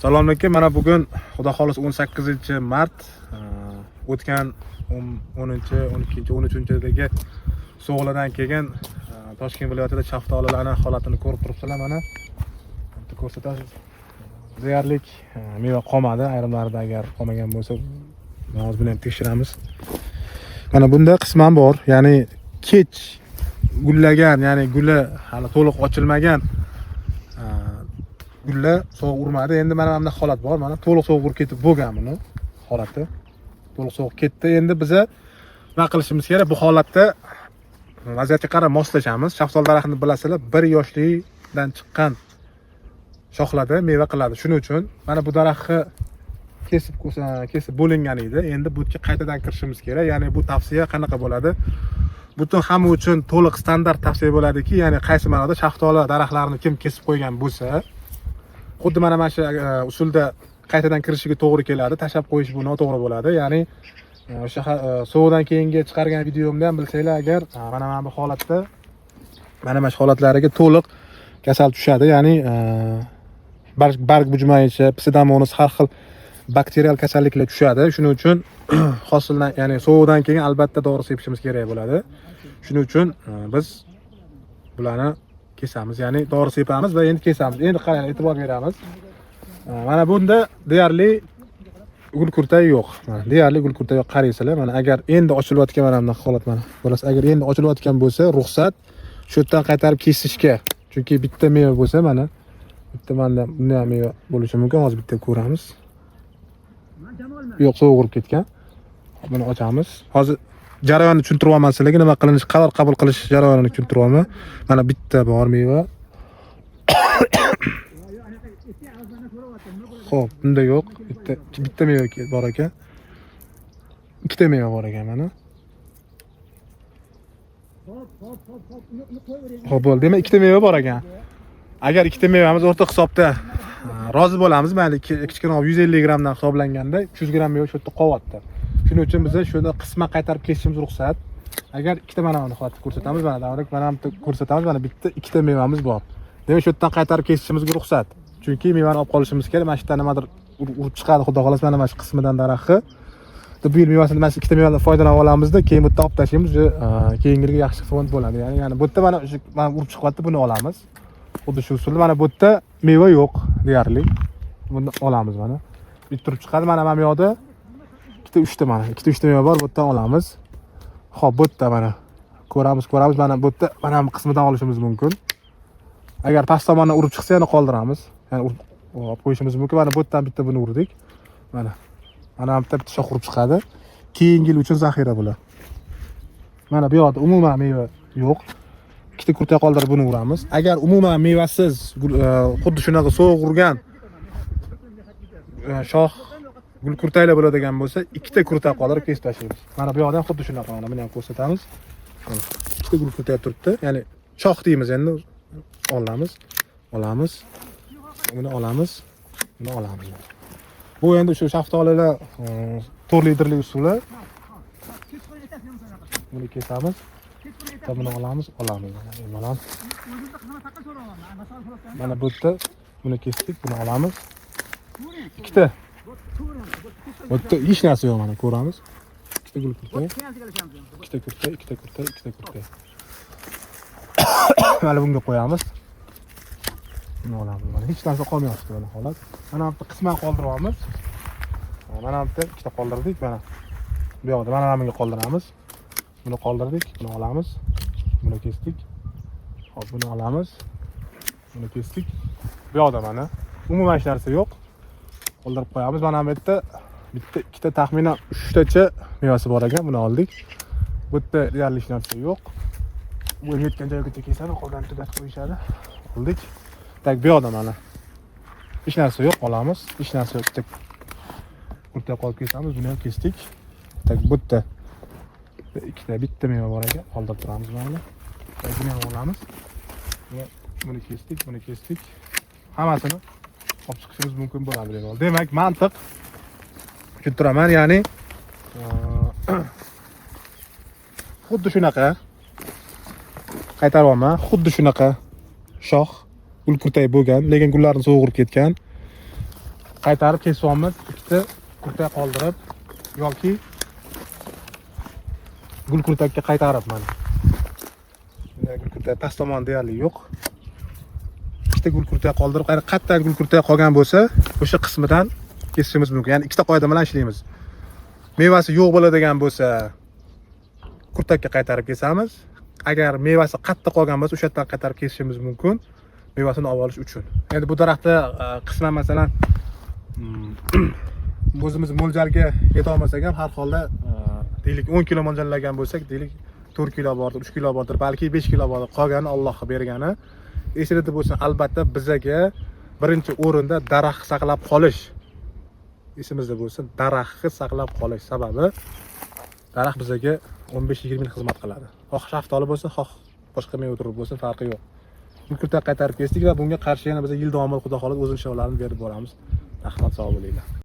Assalomu alaykum. Mana bugun Xudo xohlasa 18 mart, o'tgan 10, 12, 13-dagi sovuqlardan keyin Toshkent viloyatida shaftolilarni holatini ko'rib turibsizlar mana. Bitta ko'rsatasiz. Deyarli meva qolmadi. Ayrimlarida agar qolmagan bo'lsa, hozir buni ham tekshiramiz. Mana bunda qisman bor, ya'ni kech gullagan, ya'ni guli hali to'liq ochilmagan gullar sovuq urmadi. Endi mana bunday holat bor. Mana to'liq sovuq urib ketib bo'lgan buni holati. To'liq sovuq ketdi. Endi biza nima qilishimiz kerak? Bu holatda vaziyatga qarab moslashamiz. Shaftoli daraxtini bilasizlar, 1 yoshlikdan chiqqan shoxlarda meva qiladi. Shuning uchun mana bu daraxtni kesib bo'lingan edi. Endi bu yerga qaytadan kirishimiz kerak. Ya'ni bu tavsiya qanaqa bo'ladi? Butun hamma uchun to'liq standart tavsiya bo'ladiki, ya'ni qaysi ma'noda shaftoli daraxtlarini kim kesib qo'ygan bo'lsa, xuddi mana shu usulda qaytadan kirishiga to'g'ri keladi. Tashlab qo'yish bu noto'g'ri bo'ladi. Ya'ni o'sha sovuqdan keyingi chiqargan videomda ham bilsanglar agar, mana bu holatda, mana shu holatlariga to'liq kasal tushadi. Ya'ni barg bujmayishi, pseudomonas, har xil bakterial kasalliklar tushadi. Shuning uchun hosildan, ya'ni sovuqdan keyin albatta dori sepishimiz kerak bo'ladi. Shuning uchun biz bularni kesamiz, ya'ni dori sepamiz va endi kesamiz. Endi qarang, e'tibor beramiz. Mana bunda deyarli gul kurtak yo'q. Mana deyarli gul kurtak yo'q, qaraysizlar. Mana agar endi ochilayotgan mana bunaqa holat mana. Bo'lasa, agar endi ochilayotgan bo'lsa, ruxsat shu yerdan qaytarib kesishga. Chunki bitta meva bo'lsa, mana bitta manda bunda ham meva bo'lishi mumkin. Hozir bitta ko'ramiz. Yo'q, sovuq urib ketgan. Buni ochamiz. Hozir jarayonni tushuntiryapman sizlarga, nima qilinishi, qaror qabul qilish jarayonini tushuntiryapman. Mana bitta bor meva. Xo'p, bunda yo'q. Bitta meva bor ekan. Ikkita meva bor ekan mana. Xo'p, bo'ldi. Demak, ikkita meva bor ekan. Agar ikkita mevamiz o'rta hisobda rozi bo'lamiz, mayli kichkina 150 grammdan hisoblanganda 300 gramm meva shu yerda qolyapti. Shuning uchun biz shuni qisman qaytarib kesishimiz ruxsat. Agar ikkita mana buni holatni ko'rsatamiz, mana davrak mana bu ko'rsatamiz, mana bitta ikkita mevamiz bor. Demak, shu yerdan qaytarib kesishimizga ruxsat. Chunki mevani olib qolishimiz kerak. Mana shu yerdan nimadir urib chiqadi, xudo xohlasa, mana shu qismidan daraxti. Bu yil mevasini mana shu ikkita mevadan foydalanib olamizda, keyin bu yerdan olib tashlaymiz, keyingi yilga yaxshi fond bo'ladi. Ya'ni bu yerda mana shu mana urib chiqyapti, buni olamiz. Xuddi shu usulda mana bu yerda meva yo'q deyarli. Buni olamiz mana. Bitta turib chiqadi mana bu yoqda ikkita uchta mana, ikkita uchta meva bor, bu yerdan olamiz. Xo'p, bu yerda mana ko'ramiz, mana bu yerda mana bu qismidan olishimiz mumkin. Agar past tomondan urib chiqsa yana qoldiramiz. Ya'ni urib olib qo'yishimiz mumkin. Mana bu yerdan bitta buni urdik. Mana. Mana bu yerda bitta shox urib chiqadi. Keyingi yil uchun zaxira bular. Mana bu yoqda umuman meva yo'q. Ikkita kurtak qoldirib buni uramiz. Agar umuman mevasiz, xuddi shunaqa sovuq urgan shox gul kurtaklar bo'ladigan bo'lsa, ikkita kurtak qoldirib kesib tashlaymiz. Mana bu yoqda ham xuddi shunaqa, mana buni ham ko'rsatamiz. Mana ikkita gul kurtak turibdi. Ya'ni shox deymiz endi. Olamiz, olamiz. Buni olamiz, buni olamiz. Bu endi shu shaftolilar 4 litrlik usuli. Buni kesamiz. Buni olamiz, olamiz. Mana mana bu yerda buni kesdik, buni olamiz. Ikkita. Bu yerda hech narsa yo'q, mana ko'ramiz. Ikkita gul kurtak, ikkita kurtak, ikkita kurtak, ikkita kurtak. Mana bunga qo'yamiz. Buni olamiz. Mana hech narsa qolmayapti mana holat. Mana bu yerda qisman qoldiryapmiz. Mana bu yerda ikkita qoldirdik, mana. Bu yoqda mana bunga qoldiramiz. Buni qoldirdik, buni olamiz. Buni kesdik. Hop, buni olamiz. Buni kesdik. Bu yoqda mana umuman hech narsa yo'q. Qoldirib qo'yamiz. Mana bu yerda bitta, ikkita, taxminan uchtacha mevasi bor ekan, buni oldik. Bu yerda deyarli hech narsa yo'q. Bu yetgan joygacha kesadi, qolganini tugatib qo'yishadi. Oldik. Так, bu yoqda mana hech narsa yo'q, olamiz. Hech narsa yo'q, bitta kurtak qolib kesamiz, buni ham kesdik. Так, bu yerda ikkita, bitta meva bor ekan, qoldirib turamiz mayli. Так, buni ham olamiz. Buni kesdik, buni kesdik. Hammasini olib chiqishimiz mumkin bo'ladi bemalol. Demak, mantiq tushuntiraman, ya'ni xuddi shunaqa qaytaryapman, xuddi shunaqa shox gul kurtak bo'lgan, lekin gullarni sovuq urib ketgan. Qaytarib kesyapmiz, ikkita kurtak qoldirib yoki gul kurtakka qaytarib mana. Bunday gul kurtak past tomoni deyarli yo'q. Ikkita gul kurtak qoldirib, qayerdan gul kurtak qolgan bo'lsa, o'sha qismidan kesishimiz mumkin. Ya'ni ikkita qoida bilan ishlaymiz. Mevasi yo'q bo'ladigan bo'lsa, kurtakka qaytarib kesamiz. Agar mevasi qattiq qolgan bo'lsa, o'sha yerdan qaytarib kesishimiz mumkin, mevasini olib olish uchun. Endi bu daraxtda qisman masalan o'zimiz mo'ljalga yeta olmasak ham, har holda deylik 10 kilo mo'ljallagan bo'lsak, deylik 4 kilo bordir, 3 kilo bordir, balki 5 kilo bordir. Qolgani Allohga bergani. Esingizda bo'lsin, albatta bizaga birinchi o'rinda daraxt saqlab qolish. Esimizda bo'lsin, daraxtni saqlab qolish, sababi daraxt bizaga 15-20 yil xizmat qiladi. Xoh shaftoli bo'lsin, xoh boshqa meva turi bo'lsin, farqi yo'q. Kurtak qaytarib kesdik va bunga qarshi yana biz yil davomida, xudo xohlasa, o'z ishlarini berib boramiz. Rahmat, sog' bo'linglar.